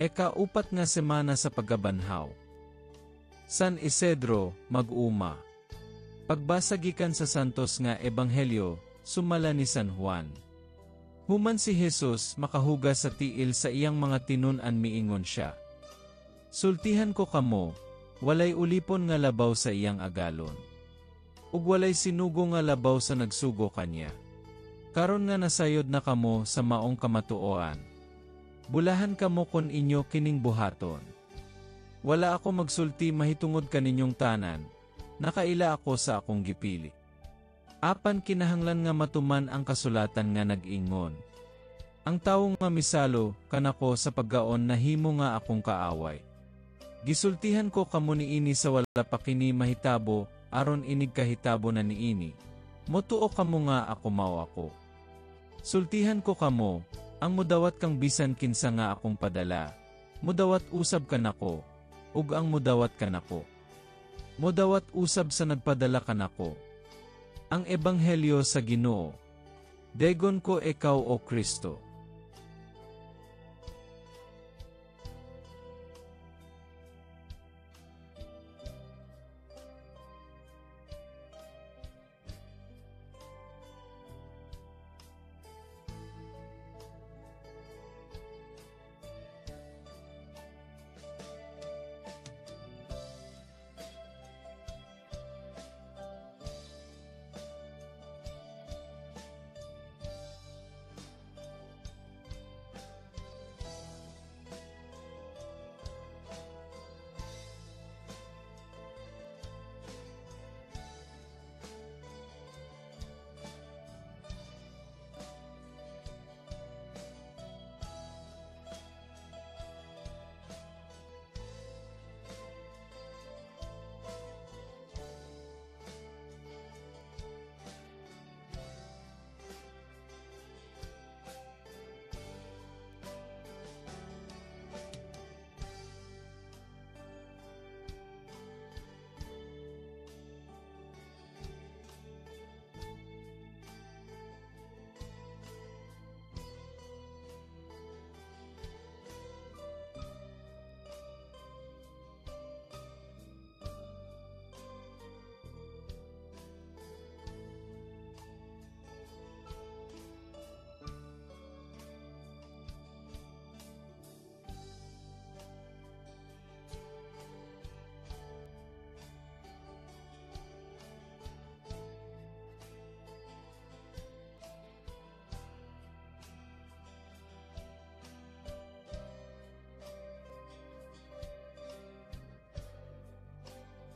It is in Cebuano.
Eka-upat nga semana sa pagkabanhaw. San Isidro, mag-uma. Pagbasa gikan sa Santos nga Ebanghelyo, sumala ni San Juan. Human si Jesus makahugas sa tiil sa iyang mga tinun-an, miingon siya, "Sultihan ko kamo, walay ulipon nga labaw sa iyang agalon. Ug walay sinugo nga labaw sa nagsugo kanya. Karon nga nasayod na kamo sa maong kamatuoan, bulahan kamo kon inyo kining buhaton. Wala ako magsulti mahitungod kaninyong tanan, nakaila ako sa akong gipili. Apan kinahanglan nga matuman ang kasulatan nga nag-ingon, 'Ang tawo nga misalo kanako sa pagkaon nahimo nga akong kaaway.' Gisultihan ko kamo niini sa wala pa kini mahitabo, aron inig kahitabo na niini, motuo kamo nga ako mao ako. Sultihan ko kamo, ang mudawat kang bisan kinsa nga akong padala, mudawat usab kanako, ug ang mudawat kanako, mudawat usab sa nagpadala kanako." Ang Ebanghelyo sa Ginoo. Daygon ko ikaw, O Kristo.